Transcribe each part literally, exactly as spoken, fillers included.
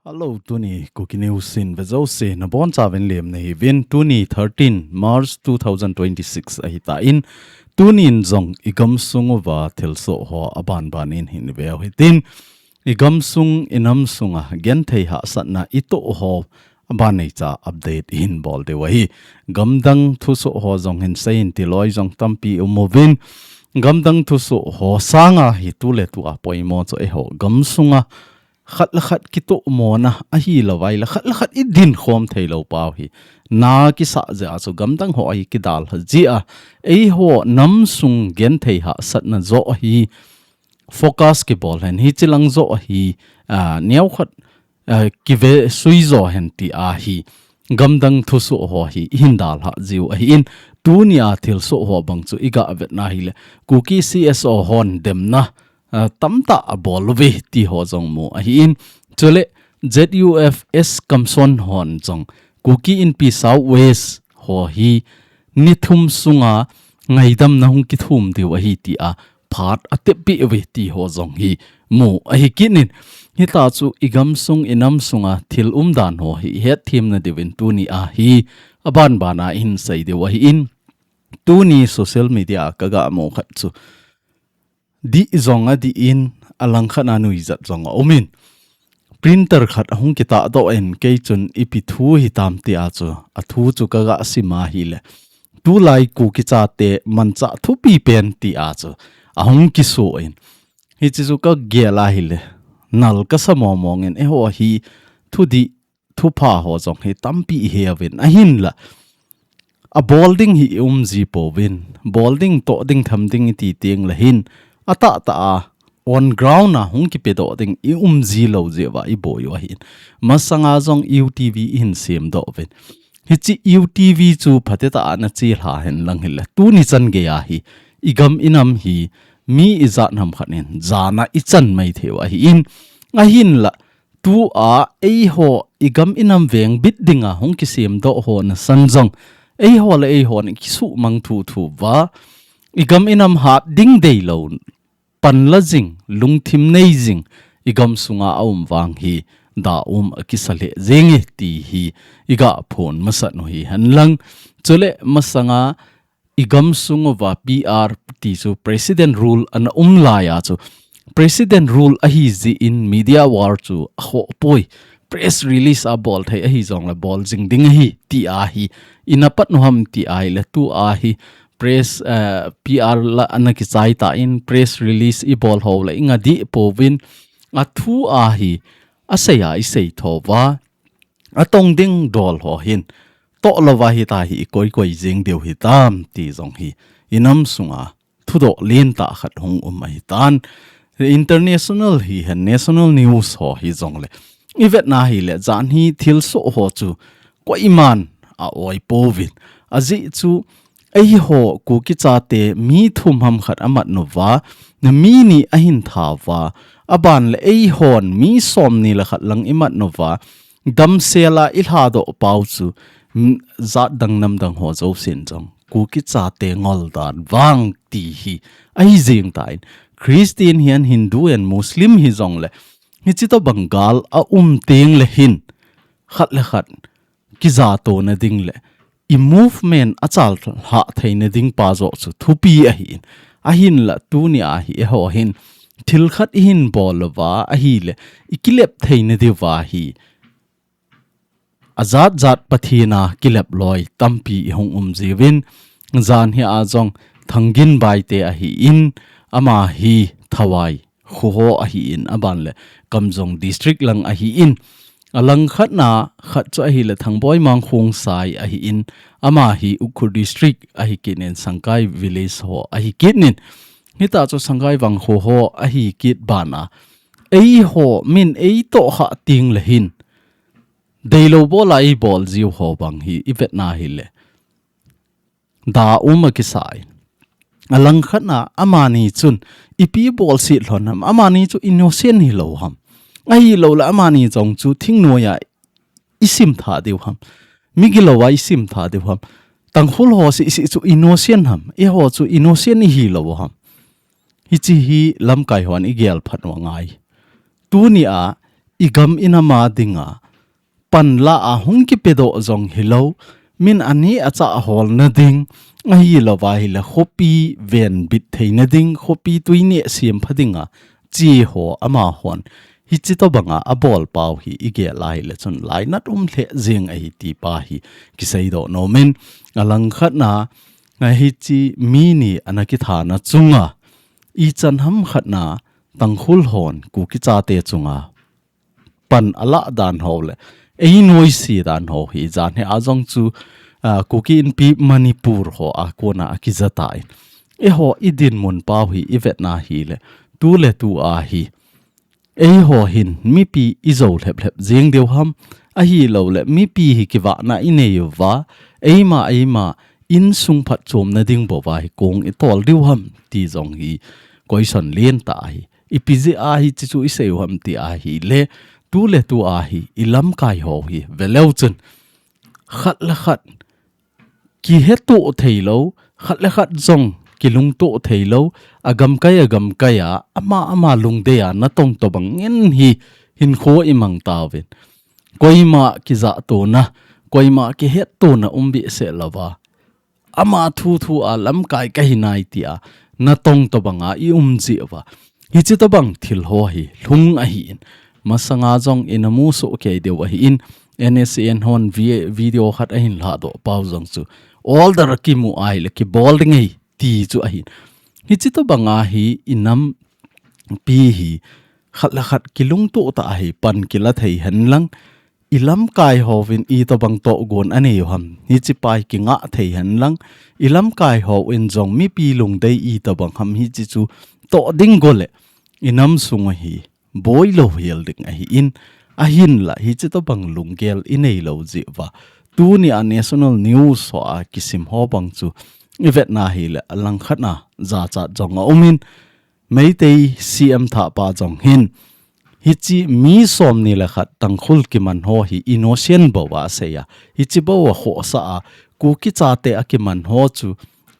Hello, tuni Kuki News in vejouse nabonchauvin lemna hiuvin. Tuni thirteen March two thousand twenty-six ahitan, tunin jong igamsung uva thilsoh ho abanbanin hin veu hitin. Igamsung inamsunga genthei hahsatna itoh ho abanei cha update ihin bol diu ahi. Gamdang thusoh ho jong hinsei in tiloi jong tampi umuvin. Gamdang thusoh ho sanga hi tuletua poimo chu eiho gamsunga khat le khat kitohmona ahilouvai le khat le khat idin khom theilou pau hi na kisah jeh a chu gamdang ho ahi kidalha jeh a eiho namsung genthei hahsatna joh hi focus kibol hen hichilang joh hi, a, neokhat, a, kivesui jo hen ti ahi gamdang thusoh ho hi ihin dalha jiu ahin. Tunia thilsoh ho bang chu iga vetna hile Kuki C S O hon demna, a, tamtah abol uve ti ho jong mu ahin. Chule Z U F S Kamson hon jong Kuki Inpi South West ho hi nithum sunga ngaidamna hung kithum diu ahi tia phat atep peh uve ti ho jong hi mu ahi kit in. Hita chu igamsung inamsunga thil umdan ho hi ihetthem nadiuvin tunia hi abanbana ihin sei diu ahin. Tuni social media a kaga mu khat chu dih jong adih in, alangkhat a nuijat jong aumin. Printer khat ahung kitahdoh in, kei chun ipi thu hitam tia chu, athu chu kaga sim ahile, tulai Kuki chate manchah thupi pen tia chu ahung kiso in. Hiche chu kagel ahile, nal kasa momong in, eiho hi thudih thupha ho jong hi tampi iheuvin ahinla, abol ding hi ium ji pouvin, bol ding, toh ding, tham ding iti teng le hin atahtah a on ground a hung kipedoh ding ium ji lou jeh uva iboi u ahin. Masanga jong U T V ihin semdoh uvin. Hiche U T V chu phatetah a nachelha hen lang hile, tuni chan geiya hi igam inam hi mi ijat ham khat in jana ichan mai theiu ahin. Ahinla, tua eiho igam inam vengbit dinga hung kisemdoh ho nasan jong, eiho le eihon ikisuhmang thuthu uva, igam inam hat ding deilou, panla jing, lungthim nei jing, igamsunga aum vang hi, da um akisa lheh jenge ti hi iga phon masat u hihen lang. Chule masanga igamsung uva P R ti chu President Rule ana um laiya chu, President Rule ahi jeh in media war chu akhoh poi. Press release abol thei ahi jongle bol jing ding ahi tia hi ina pat u ham ti ahile, tua hi press, eh, P R la ana kichai tan, press release ibol ho le inga dih pouvin, athua hi aseiya isei thouva, atong ding dol ho hin toh louva hita hi ikoi koi jing diu hitam ti jong hi inamsunga thudoh lentah khat hung um ahitan. International hihen, national news ho hijongle ivetna hile, janhi thilsoh ho chu koiman a-oi pouvin. Ajeh chu eiho Kuki chate mi thum ham khat amat uva, mi ni ahin thauva, aban le eihon mi somni le khat lang imat uva, damsela ilhadoh pau chu, mm, jat dang nam dang ho jousen jong Kuki chate ngol dan vang ti hi ahi jeng tan, Christian hihen, Hindu hihen, Muslim hijongle, hiche tobang gal aum teng le hin, khat le khat kijatona ding le i movement achalhah theina ding pa joh chu thupi ahin. Ahinla tunia hi eiho hin thil khat ihin bol uva ahile, ikilep theina diuva hi ajat jat Pathen a kilep loi tampi ihung um jiuvin, janhi a jong Thangin Baite ahin, ama hi Thawai kho ho ahin, aban le Kamjong District lang ahin, alangkhat na khat chu ahile Thangboi Mang Khongsai ahin, ama hi Ukhrul District ahi kit in, Sangkai Village ho ahi kit in. Hita chu Sangkai Vangkho ho ahi kit bana, eiho min eitoh khah teng le hin deilou bola eibol jiu ho bang hi ivetna hile, da um akisa in. Alangkhat na amani chun ipi bolset lhon ham, amani chu innocent hilou ham. Ahilou le amani jong chu thingnoiya isim tha diu ham. Migilouva isim tha diu ham. Tangkhul ho sisi chu innocent ham. Eiho chu innocent ihilou ham. Hichi hi lamkai hon igel phat u angai. Tunia igam inam a dinga panla a hung kipedoh jong hilou, min aneh achah holna ding, ahilouva ahile khopi venbit theina ding, khopi tuineh sempha dinga chi ho amahon hichi tobanga abol pau hi igel a ahile chun lainat um lheh jeng ahi ti pa hi kiseidoh nomin, alangkhatna, ahichi mi ni ana kithana chunga ichan ham khatna Tangkhul hon Kuki chate chunga pan alah dan ho le einoise dan ho hi janhi a jong chu, ah, Kuki Inpi Manipur ho a kona akija tan. Eiho idinmun pau hi ivetna ahile tuletu a hi eiho hin mipi ijou lhep lhep jeng diu ham, ahilouleh mipi hi kivahna inei uva, eima eima insung phatchomna ding bouva hi kong itol diu ham ti jong hi question lentah ahi. Ipi jeh a hichi chu isei u ham ti ahile, tuletu a hi ilamkai ho hi veleu chun khat le khat kihetoh theilou, khat le khat jong kilungtoh theilou, agamkai agamkai a ama ama lungdei a natong tobang ngen hi hinkho imang tauvin. Koima kijahtona, koima kihetona um behseh louva, ama thu thu a lamkai kahi nai tia natong tobanga ium jeh uva, hichi tobang thil ho hi lhung ahin, masanga jong ina musoh kei diu ahin, NSCN hon vi-, video khat ahin lhadoh pau jong chu order kimu ahile kibol ding ahi ti chu ahin. Hichi tobanga hi inampi hi khat le khat kilungtoh tah a hi pan kila thei henlang, ilamkai hovin itobang tohgon anei u ham, hichi pa hi kingah thei henlang, ilamkai hovin jong mipi lungdei itobang ham hichi chu toh ding gole inam sunga hi boilou hel ding ahin, ahinla hichi tobang lunggel inei lou jeh uva, tunia national news ho a kisim ho bang chu ivetna ahile alangkhatna jachat jong aumin, Meitei CM thahpa jong hin hichi mi somni le khat Tangkhul kiman ho hi innocent bouva asei a, hichi bou akhohsah a, Kuki chate akiman ho chu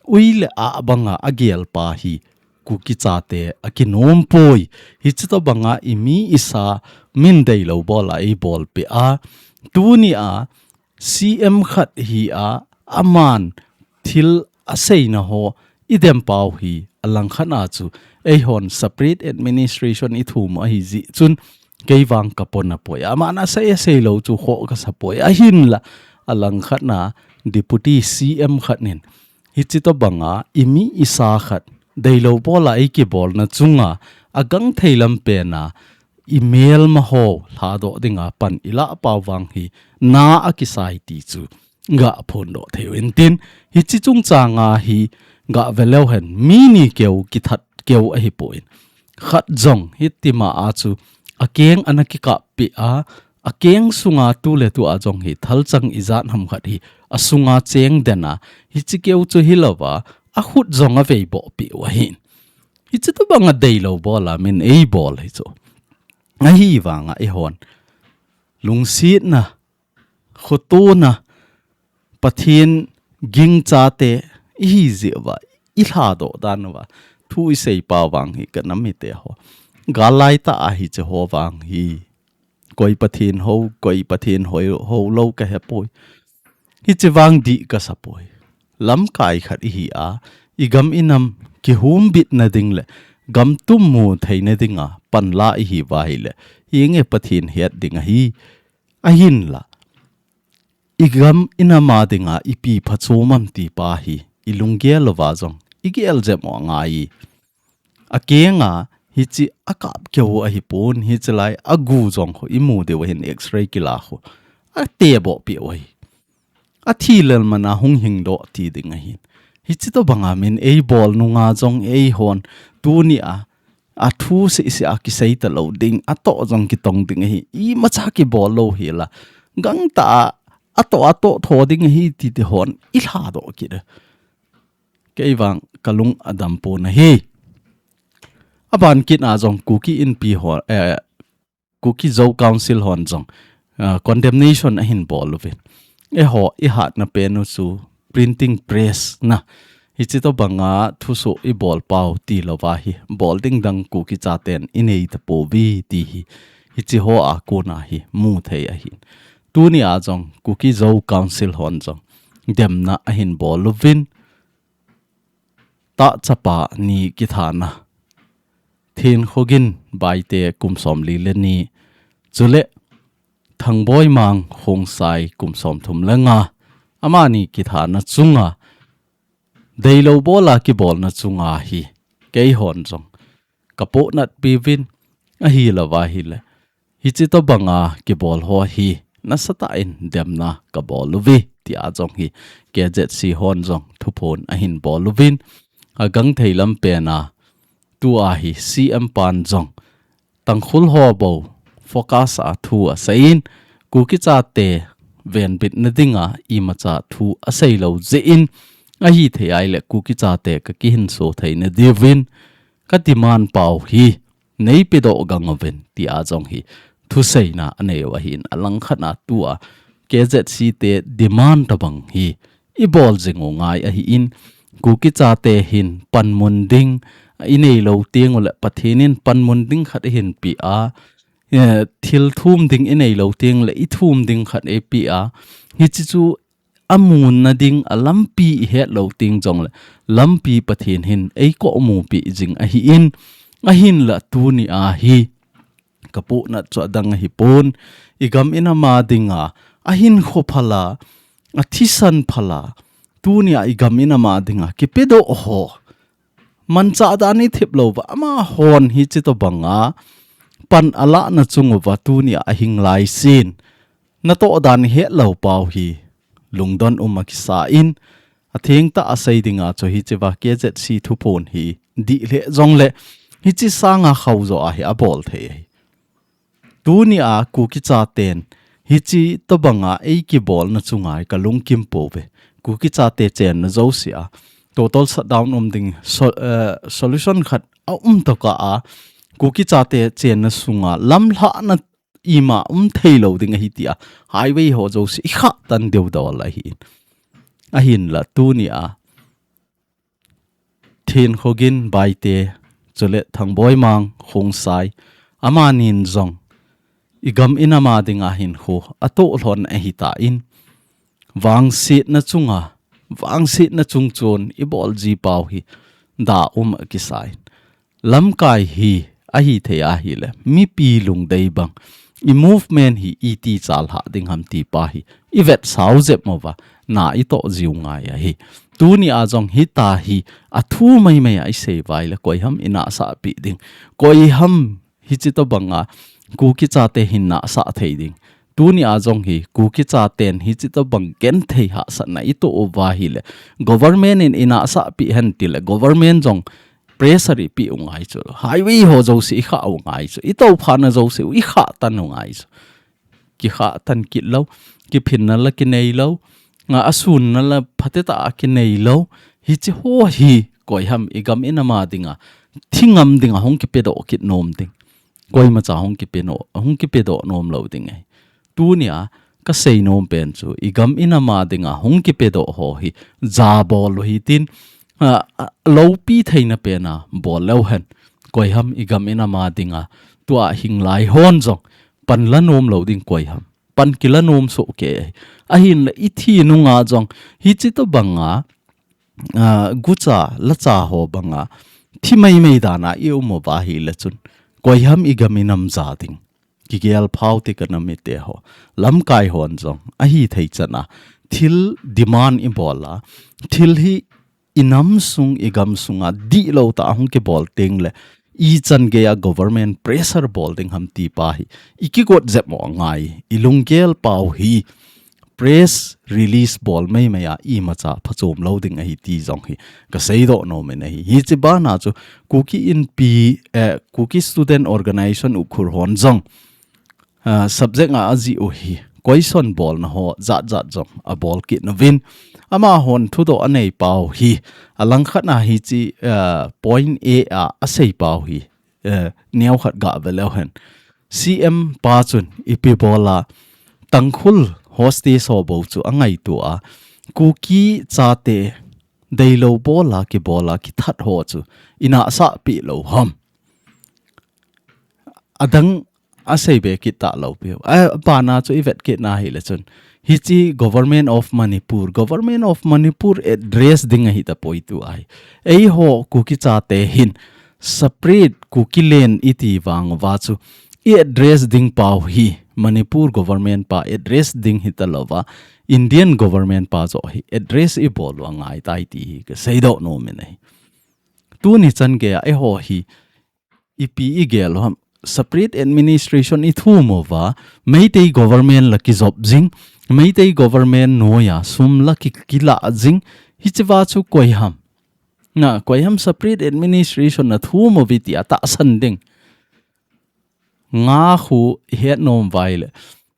ui le ah banga agel pa hi Kuki chate akinom poi. Hichi tobanga imi isa min deilou bol a eibolpeh a, tunia CM khat hi a, aman thil aseina ho idem pau hi alangkhatna chu eihon separate administration ithum ahi jeh chun keivang kapona poi. Aman asei aseilou chu khoh kasapoi. Ahinla alangkhatna Deputy CM khat nin hichi tobanga imi isa khat deilou bol a eikibolna chunga agangthei lampen a imelma ho lhadoh dinga pan ilah pau vang hi na akisai ti chu gaphondoh thei u hintin, hichi chungchanga hi gaveleu hen, mi ni keu kithat keu ahipon, khat jong hitima a chu akeng ana kikappeh a, akeng sunga tuletu a jong hi thalchang ijat ham khat hi asunga cheng den a, hichi keu chu hilouva akhut jong aveibohpeh u ahin. Hichi tobanga deilou bol a min eibol hichu. Ahivanga eihon lungsetna, khotona, Pathen gingchate ihi jeh uva, ilhadoh dan uva thu isei pau vang hi kanam mite ho, gal laitah a hichi ho vang hi koi Pathen hou, koi Pathen hou, houlou kahepoi. Hichi vang dih kasapoi. Lamkai khat ihi a, igam inam kihumbitna ding le gamtum mu theina dinga panla ihiuva ahile, hinge Pathen het ding ahi. Ahinla igam inam a dinga ipi phachom am ti pa hi ilunggel louva jong igel jep u angai. Akenga hichi akap keu ahipon, hichi lai agu jong khu imu diu ahin, X-ray kila khu atebohpeh u ahi. Athi lel mana hung hingdoh ti ding ahin. Hichi tobanga min eibol nunga jong eihon tunia athu sehseh a kisei talou ding, atoh jong kitong ding ahi, imacha kibol lou hela, gangtah a atoh atoh tho ding ahi ti ti hon ilhadoh kit e. Keivang kalung adampon ahi. Aban kit a jong Kuki Inpi ho, eh, Kuki Zo Council hon jong, ah, condemnation ahin bol uvin. Eiho ihatna pen u chu printing press na, Hichi tobanga thusoh i bol pau ti louva hi, bol ding dang Kuki chaten i nei tapouve ti hi, hichi hoa kona hi mu thei ahin. Tunia jong Kuki Zo Council hon jong demna ahin bol uvin, Tah Chapa ni kithana Thenkhogin Baite kum somli le ni, chule Thangboi Mang Khongsai kum somthum le nga, amani kithana chunga, deilou bola kibolna chunga hi, keihon jong ka pohnat piuvin, ahilouva ahile, hichi tobanga kibol ho hi nasatah in demna ka bol uve, tia jong hi K Z C hon jong thuphon ahin bol uvin, agangthei lam pena tua hi C M pan jong Tangkhul ho bou focus a thu aseiyin, Kuki chate venbitna dinga imacha thu aseilou jeh in, ahithei ahile Kuki chate ka kihinso theina diuvin, ka demand pau hi neipedoh gang uvin, tia jong hi thuseina aneiu ahin, alangkhat a tua K Z C te demand tobang hi i bol jing u ngai ahin, Kuki chate hin panmun ding i neilou teng ule Pathen in panmun ding khat eihin pea, eh, thil thum ding i neilou teng ule i thum ding khat eipea, hichi chu amunna ding a lampi i hetlou teng jongle lampi Pathen hin eikohmu peh jing ahin, ahinla tunia hi ka pohnat chu adang ahipon, i gam i nam a dinga ahinkho phala, athisan phala, tunia i gam i nam a dinga kipedoh ho, manchah dan i thep louva, amahon hichi tobanga pan alahna chung uva tunia ahing laisin, natoh dan i hetlou pau hi lungdon um akisan, athengtah a sei dinga chu hichiva K Z C thuphon hi dih lheh jongle, hichi sanga khaujo a hi abol thei ahi. Tunia Kuki chaten hichi tobanga eikibolna chunga hi ka lungkim pouve. Kuki chate chenna jousea total shutdown um ding, so-, eh, solution khat aum tokah a, Kuki chate chenna sunga lamlhahna ima um theilou ding ahi tia highway ho jouse i khah tan deu dol ahi. Ahinla tunia Thenkhogin Baite, chule Thangboi Mang Khongsai, amanin jong i gam i nam a dinga hinkho atoh lhon ahitan, vangsetna chunga, vangsetna chungchon i bol ji pau hi da um akisan, lamkai hi ahithei ahile mipi lungdei bang, i movement hi iti chalhah ding ham ti pa hi i vetsau jep uva, na i toh jiu ngai ahi. Tunia jong hita hi athu maimai a i sei uva ahile, koiham i nahsah peh ding, koiham hichi tobanga Kuki chate hin nahsah thei ding. Tunia jong hi Kuki chaten hichi tobang genthei hahsatna i toh uva ahile, government in i nahsah peh hen tile, government jong pressure i peh u ngai chu. Highway ho jouse i khah u ngai chu. I tophana jouse u i khah tan u ngai chu. Kikhah tan kit lou, kiphinna la kinei lou, nga asunna la phatetah a kinei lou. Hichi ho hi koiham i gam i nam a dinga, thi ngam dinga hung kipedoh kit nom ding, koimacha hung kipedoh, hung kipedoh nom lou ding ahi. Tunia ka sei nom pen chu, i gam i nam a dinga hung kipedoh ho hi jabol u hitin, a, a, loupi theina pena bol leu hen, koiham i gam i nam a dinga tua hing lai hon jong pan la nom lou ding koiham, pan kila nom soh kei ahi. Ahinla i thi nunga jong hichi tobanga, a, gucha lacha ho banga thi maimai dana i um uva ahile chun, koiham i gam i nam ja ding. Kigel phau te ka nam mite ho, lamkai hon jong ahithei chana thil demand i bol a, thil hi i nam sung i gam sunga dihlou tah a hung kibol tengle, ichan geiya government pressure bol ding ham ti pa hi i kigot jep mo ngai, i lunggel pau hi press release bol maimai a imacha phachom lou ding ahi ti jong hi ka seidoh nom in ahi. Hichi bana chu Kuki Inpi, eh, Kuki Student Organization Ukhrul hon jong, ah, subject a ajih u hi question bolna ho jat jat jong abol kit nauvin, amahon thudoh anei pau hi, alangkhat a hichi, ah, point A a asei pau hi, eh, neokhat ga ve leu hen. C M pa chun ipi bola Tangkhul hostage ho bou chu angaito a, Kuki chate deilou bola, kibola, kithat ho chu, ina sa pi lo ham. Adang asei be kit ta lo piu. A, bana chu i vet kit na hi le chun. Hichi Government of Manipur. Government of Manipur address ding ahi ta poi tu ahi. Ei ho Kuki chate hin separate Kuki land iti vang va chu i address ding pau hi Manipur government pa address ding hi ta lo va Indian government pa zo hi address i bol wa ngai tai ti hi ka sei do no me nei. Tu ni chan ge a e ho hi ipi i gel ham separate administration i thum uva, Meitei government la kijop jing, Meitei government noya sum la ki, kila jing, hichiva chu koi ham. Na, koi ham separate administration na thum uvi ti a ta san ding. Nga khu het nom vai le.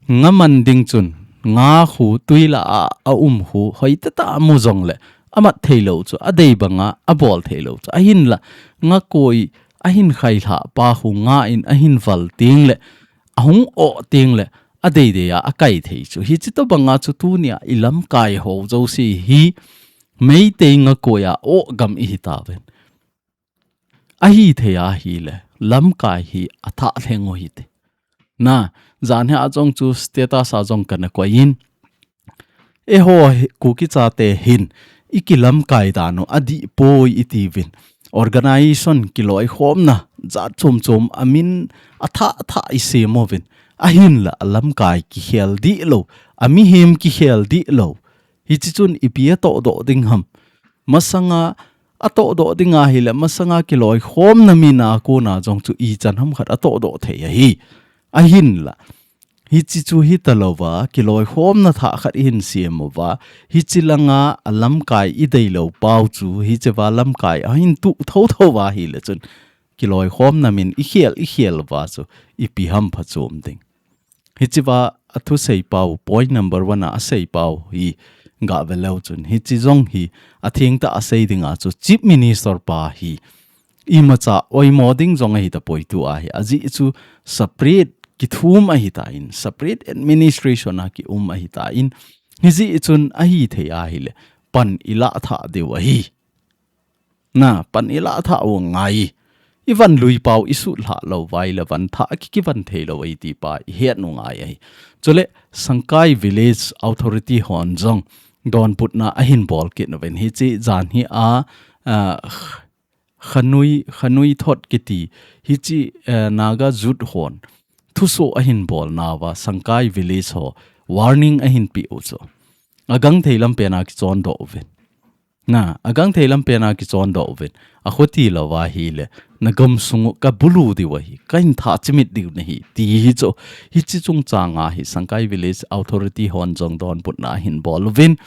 Nga man ding chun, nga khu tui la a, a um khu, hoi ta ta mu jong le, a mat thei lo chu, a dei banga, a bol thei lo chu, a hin la, nga koi, a hin khai hla pa khu nga in, a hin val ting le, a hung o ting le, a dei dei a, a kai thei chu. Hi chi to banga chu tu nia, i lam kai ho jo si hi, Meitei nga koi a, o gam i hi ta ven. Ahi thei ahi le, lamkai hi a thah thleng u hi te. Na, jan hi a jong chu status a jong kana koi in. E ho hi, Kuki chate hin, i kilamkai dan u, a dih poi i ti vin. Organization kiloi khomna, jat chom chom a min a thah thah i sem u vin. A hin la, a lamkai kikhel dih lo, a mihem kikhel dih lo. Hichi chun ipi a toh doh ding ham. Masanga a toh doh ding ahi le, masanga kiloi khomna mina kona jong chu i chan ham khat a toh doh thei ahi. A hin la. Hichi chu hi ta lo va, kiloi khomna thah khat i hin siam u va. Hichi langa a lamkai i dei lo pau chu, hichi va lamkai a hin tu tho tho va hi le chun. Kiloi khomna min i khel, i khel va chu, ipi ham pha chom ding. Hichiva a thusei pau, point number one a, a sei pau hi ga ve leu chun. Hichi jong hi a thing ta a sei ding a chu Chief Minister pa hi imacha oimo ding jong ahi ta poi tu ahi. A ji chu separate kithum ahi ta in, separate administration a ki um ahi ta in. Hi ji chun ahi thei ahi le pan i la thah deu ahi. Na, pan i la thah u ngai. I van lui pau i sut hlah lo vai le van thah ki ki van thei lo ei ti pa i het nu ngai ahi. Chule, Sangkai Village Authority hon jong, don putna a hin bol kit nu ven hichi jan hi a, a, khanui, khanui thot kiti hichi, eh, Naga Jut hon. Thuso a hin bol na va Sangkai Village ho warning a hin pi u chu. A gang thei lam pen a ki chon do u ven. Na, a gang thei lam pen a ki chon do u ven. A khuti lo va hi le, na gam sung u ka bulu diu ahi, ka hin thah chimit diu nahi, ti hi chu. Hichi chung chang a hi, Sangkai Village Authority hon jong don putna a hin bol u ven.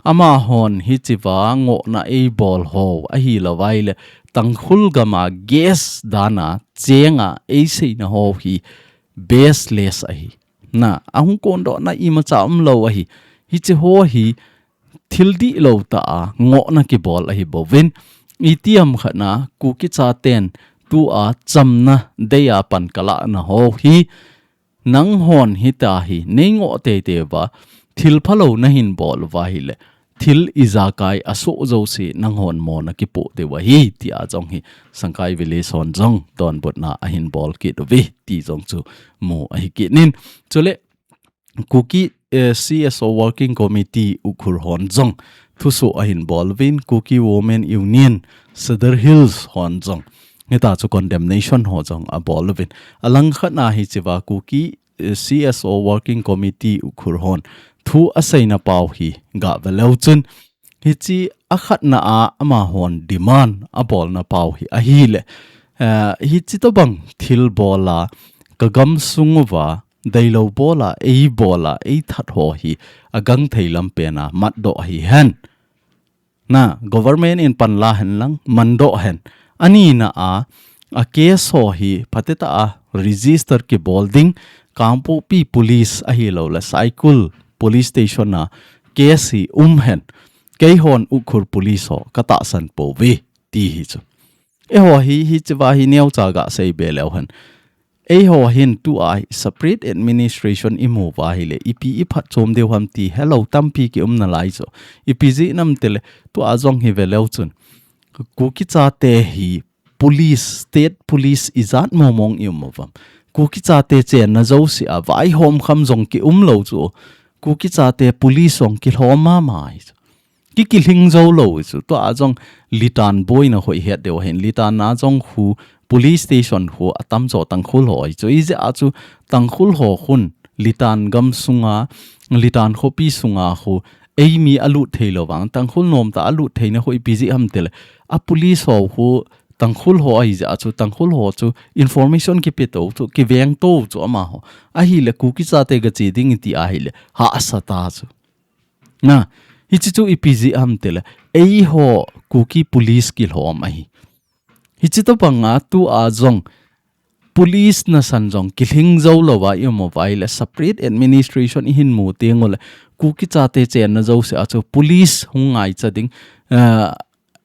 Ama hon hichi va ngohna ei bol ho, ahi lo vai le, Tangkhul gam a gas dan a, cheng a, ei seina ho hi, baseless ahi. Na, a hung kon doh na imacha um lo ahi. Hichi ho hi, thil dih lo ta a, ngohna kibol ahi bou vin. I tiam khat na, Kuki chaten, tu a chamna, dei a pan ka la na ho hi, nang hon hi ta hi, nei ngoh tei tei va, thil pha lo na hin bol va hi le, thil i jakai a so jo si, nang hon mo na kipo te va hi, ti a jong hi, Sangkai Village hon jong, don bot na a hin bol kit u vi, ti jong chu mu ahi kit nin. Chule, Kuki, eh, C S O Working Committee Ukhrul hon jong thuso a hin bol vin, Kuki Women Union Sadar Hills hon jong hita chu condemnation ho jong a bol vin. A lang khat na hichi va Kuki, eh, C S O Working Committee Ukhrul hon thu a seina pau hi ga ve leu chun hichi a khat na a ama hon demand a bol na pau hi ahi le, eh, hichi to bang thil bol a ka gam sung uva dei lo bol a, ei bol a, ei that ho hi, a gang thei lam pen a, mat doh hi hen. Na, government in pan la hen lang, man doh hen. Ani na a, a case ho hi, phateta a, register kibol ding, Kangpokpi Police ahi lo le, Saikul Police Station a, case hi um hen. Kei hon Ukhrul Police ho, ka tahsan po ve, ti hi chu. E ho hi, hichi va hi neo cha ga sei be leu hen. Eiho hin tua hi separate administration imu uva ahile, ipi iphatchom diu ham ti helou tampi kium nalai chu. Ipi jeh ham itile, tua jong hi veleu chun. Kuki chate hi police, state police ijat mong mong ium uvam. Kuki chate chenna jouse a vaihom kham jong kium lou chu. Kuki chate police jong kilhom mama ahi chu. Ki kilhing jou lou chu. Tua jong Litan boina khu ihet diu ahin. Litan a jong khu police station khu atamjo Tangkhul ho ahi chu. Ijeh a chu Tangkhul ho khun Litan gam sunga, Litan khopi sunga khu eimi alut thei lou vang. Tangkhul nomtah alut theina khu ipi jeh ham itile, a police ho khu Tangkhul ho ahi jeh a chu, Tangkhul ho chu information kipe to chu, kiveng to chu amaho. Ahile Kuki chate gache ding iti ahile, hahsa ta chu. Na, hiche chu ipi jeh ham itile, eiho Kuki police kilhom ahi. Hiche tobanga tua jong police nasan jong kilhing jou louva ium uva ahile, separate administration ihin mu teng ule, Kuki chate chenna jouse a chu police hung ngaicha ding, eh,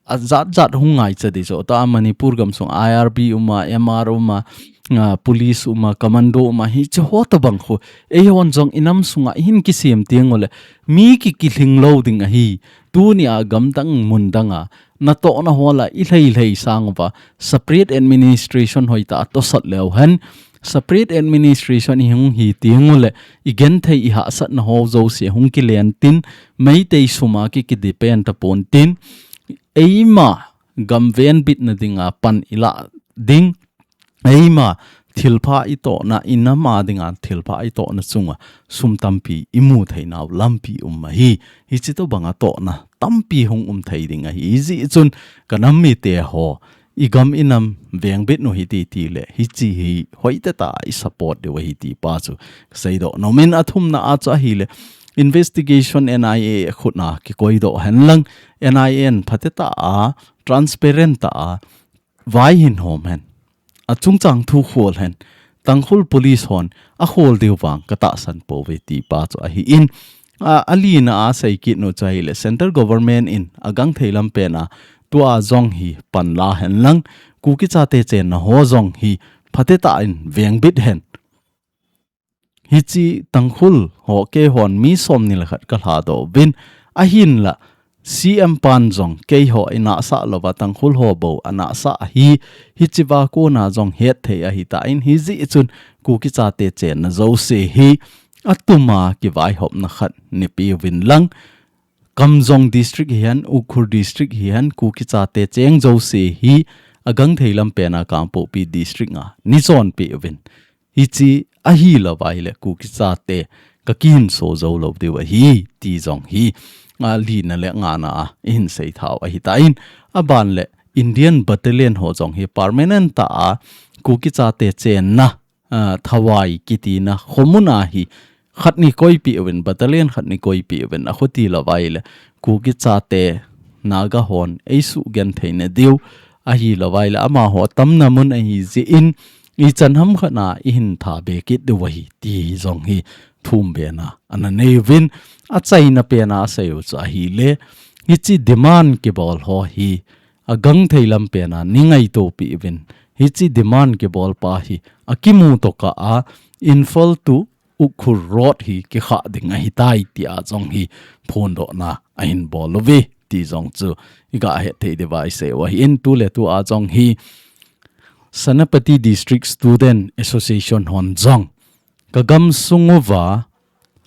ajat jat hung ngaicha ding chu. Tua Manipur gamsung I R B uma, M R uma, ah, police uma, commando uma, hiche ho tobang khu. Eihon jong inam sunga ihin kisem teng ule, mi ki kilhing lou ding ahi. Tunia gamdang mundanga natohna ho lah a ilhei lhei sang uva, separate administration hoitah a tosot leu hen. Separate administration ihung hi teng ule, igenthei ihahsatna ho jouse hung kilen tin, Meitei suma ki, ki depend tapon tin, eima gam venbitna dinga pan ilah ding, eima thilpha itohna, inam a dinga thilpha itohna chunga sum tampi imu theinau lampi um ahi. Hiche tobanga tohna tampi hung um thei ding ahi. Hijeh chun kanam mite ho, igam inam vengbit u hiti tile, hiche hi hoitah tah a isupport diu ahi ti pa chu kaseidoh nom in, athumna a chu ahile, investigation N I A khutna kikoidoh hen lang, N I A in phatetah a, transparent tah a, vai hin hom hen. Achungchang thu khol hen. Tangkhul police hon akhol diu vang katahsan pouve ti pa chu ahin. A, alina a seikit u chu ahile, central government in agangthei lampen a tua jong hi panla hen lang, Kuki chate chenna ho jong hi phatetah in vengbit hen. Hiche Tangkhul ho keihon mi somni le khat kalhadoh uvin, ahinla C M pan jong keiho inahsah louva Tangkhul ho bou anahsah ahi. Hichea kona jong hetthei ahitan, hijeh chun Kuki chate chenna jouse hi atuma kivaihopna khat neipeuvin lang, Kamjong district hihen, Ukhrul district hihen, Kuki chate cheng jouse hi agangthei lampen a Kangpokpi district a neichonpeh uvin. Hiche ahilouva ahile Kuki chate kakihinso jou lou diu ahi ti jong hi, alina le ngana a ihin seithau ahitan, aban le Indian Battalion ho jong hi permanent tah a Kuki chate chenna, ah, Thawai kitina khomun a hi khat neikoipeh uvin, battalion khat neikoipeh uvin, akhuti louva ahile Kuki chate Naga hon eisugenthei nadiu ahilouva ahile amaho atamna mun ahijeh in, ichan ham khat a ihin thabe kit diu ahi ti hi jong hi thumbena ana neiuvin, achaina pen a aseiu chu ahile, hiche demand kibol ho hi agangthei lampen a neingaitopeh uvin, hiche demand kibol pa hi akimu tokah a Imphal to Ukhrul road hi kikhah ding ahitai tia jong hi phondohna ahin bol uve ti jong chu iga hetthei diuva iseiu ahin, tuletua jong hi Senapati District Student Association hon jong kagamsung uva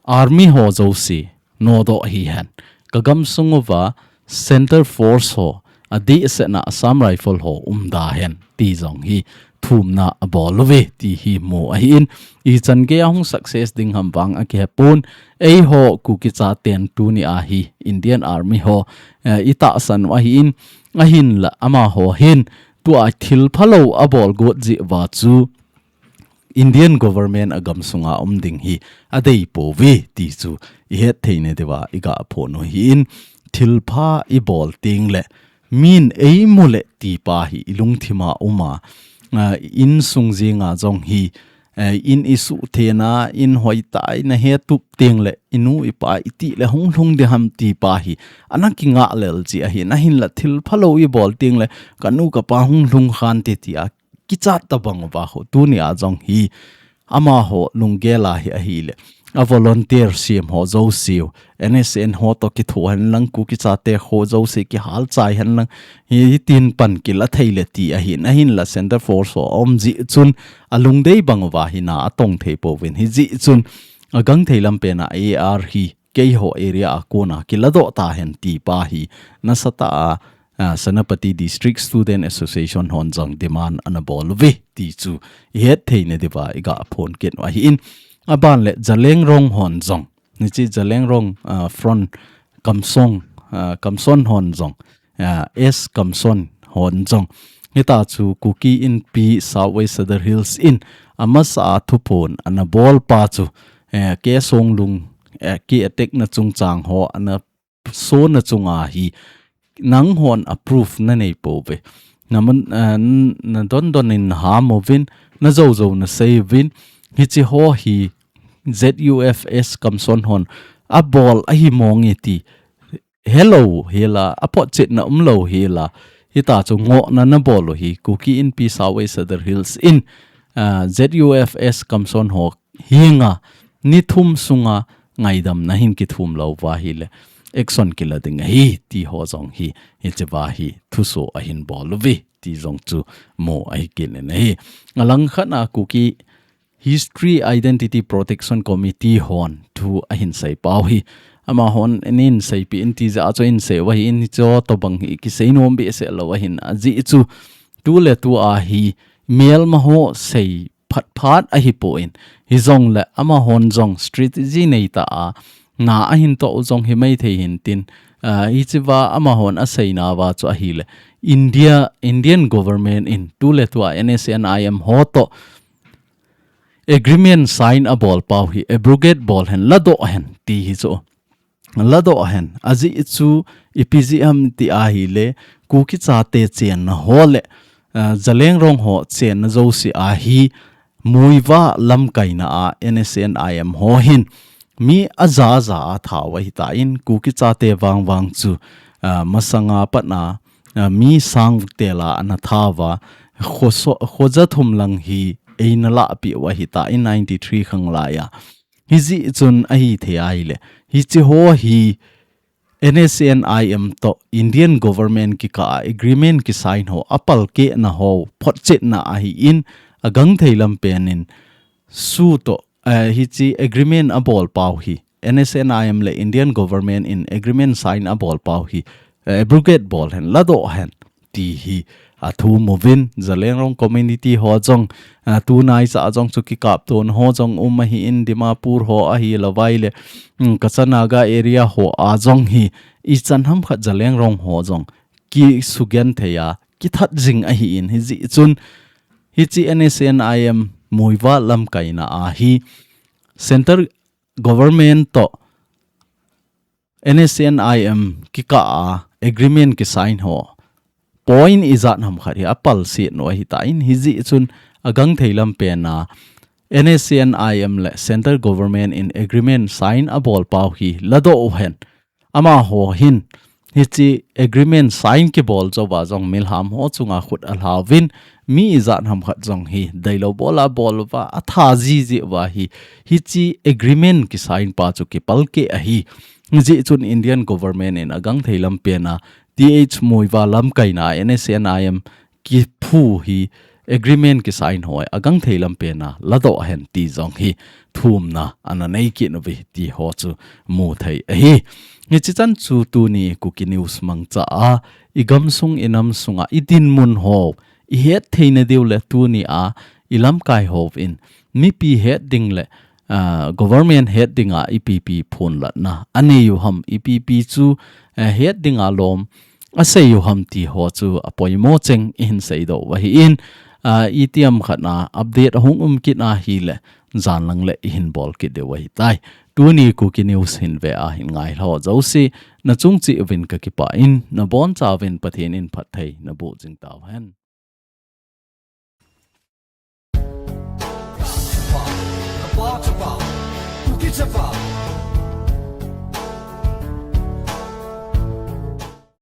army ho jouse nodoh hihen, kagamsung uva Centre Force ho adehsetna Assam Rifle ho umda hen ti jong hi thumna abol uve ti hi mu ahin, ichan geiya hung success ding ham vang akihepon, eiho Kuki chaten tunia hi Indian Army ho, eh, itahsan u ahin, ahinla amaho hin tua thilphalou abol got jeh uva chu Indian government agamsunga um ding hi adeipouve ti chu ihetthei nadiuva iga phon u ahin, thilpha ibol tengle min eimu le ti pa hi ilungthima uma, ah, insung jenga jong hi, eh, in isuhthena, in hoitah a inahetup tengle inu ipa iti le hung lhung ding ham ti pa hi ana kingah lel jeh ahin, ahinla thilphalou ibol tengle kanu kapa hung lhung khante tia kichat tabang uva ho, tuni a jong hi amaho lunggel a hi ahile, a volunteer sem ho jouse u, N S N ho toh kitho hen lang, Kuki chate ho jouse kihal chai hen lang, hi, hitin pan kila thei le ti ahin, ahinla Centre Force ho aum jeh chun alungdei bang uva hi na atong thei pouvin, hijeh chun agang thei lam pen a A R hi keiho area a kona kiladoh ta hen ti pa hi nasatah a, a, Senapati District Student Association hon jong demand ana bol uve ti chu ihet theina diuva iga phon kit u ahin, aban le Zeliangrong hon jong, hiche Zeliangrong, a, front Kamson, a, Kamson hon jong, a, S Kamson hon jong, hita chu Kuki Inpi South West Sadar Hills in amasa a thuphon ana bol pa chu, eh, K Songlung, eh, ki attack na chungchang ho ana sona chunga hi nanghon a proof nanei pouve. Naman, eh, n-, nadon don in naham uvin, najou jou nasei uvin, hiche ho hi Z U F S Kamson hon abol ahi mong e ti helou hela, aphotchetna umlou hela, hita chu ngohna nabol u hi Kuki Inpi South West Sadar Hills in, ah, Z U F S Kamson ho henga ni thum sunga ngaidam nahin kithum lou uva ahile action kila ding ahi ti ho jong hi, hichea hi thuso ahin bol uve ti jong chu mu ahi kit in ahi. Alang khat a Kuki History Identity Protection Committee hon thu ahin sei pau hi, amahon nin seipi in ti jeh a chu ahin sei uva ahin, hiche tobang hi kisei nom behseh lou ahin, ajeh chu tuletu a hi melma ho sei phat phat ahipon, hijongle amahon jong strategy neitah a na ahin toh u jong himai thei hintin, ah, hichea amahon aseina uva chu ahile, India, Indian government in tuletu a N S C N I M ho toh agreement sign abol pau hi abrogate bol hen, ladoh hen ti hi chu. Ladoh hen, ajeh chu ipi jeh ham ti ahile, Kuki chate chenna ho le, ah, Zeliangrong ho chenna jouse a hi Muivah lamkaina a N S C N I M ho hin mi aja ja a that u ahitan, Kuki chate vang vang chu, ah, masanga pat a, ah, mi sang tel a ana that uva, khoso-, khoja thum lang hi eina lahpeh u ahitan ninety-three khanglai a. Hijeh chun ahithei ahile, hiche ho hi N S C N I M toh Indian government kikah a agreement kisign ho apalkeh na ho photchetna ahin, agang thei lam pen in SoO toh, eh, hiche agreement abol pau hi, N S C N I M le Indian government in agreement sign abol pau hi, eh, abrogate bol hen, ladoh hen ti hi athum uvin, Zeliangrong community ho jong, ah, tunai cha jong chu kikaptona ho jong um ahin, Dimapur ho ahilou vai le, um, Kacha Naga area ho a jong hi ichan ham khat Zeliangrong ho jong kisugenthei a kithat jing ahin, hijeh chun hiche N S C N I M Muivah lamkaina a hi Centre government toh N S C N I M kikah a agreement kisign ho point ijat ham khat hi apalset u ahitan, hijeh chun agang thei lam pen a N S C N I M le Centre government in agreement sign abol pau hi ladoh u hen. Amaho hin hiche agreement sign kibol jou uva jong milham ho chunga khut alha uvin, mi ijat ham khat jong hi deilou bol a bol uva, atha jiji uva hi, hiche agreement kisign pa chu kipalkeh ahi. Hijeh chun Indian government in agang thei lam pen a, T H Muivah lamkaina N S C N I M kiphu hi, agreement kisign ho agang thei lam pen a ladoh hen ti jong hi thumna ana nei kit uve ti ho chu mu thei ahi. Hiche chan chu tuni Kuki News mangcha a, igamsung inam sunga idinmun ho ihet theina diu le tuni a ilamkai hovin mipi het ding le, ah, government het dinga ipipi phonlatna anei u ham, ipipi chu, eh, het dinga lom asei u ham ti ho chu apoimo cheng ihin seidoh u ahin, ah, itiham khat na update ahung um kit ahile jan lang le ihin bol kit diu ahitai. Tuni Kuki News hin ve a hin ngai ho jouse, nachung cheh uvin kakipah in, nabonchauvin Pathen in phatthei naboh jing tauhen.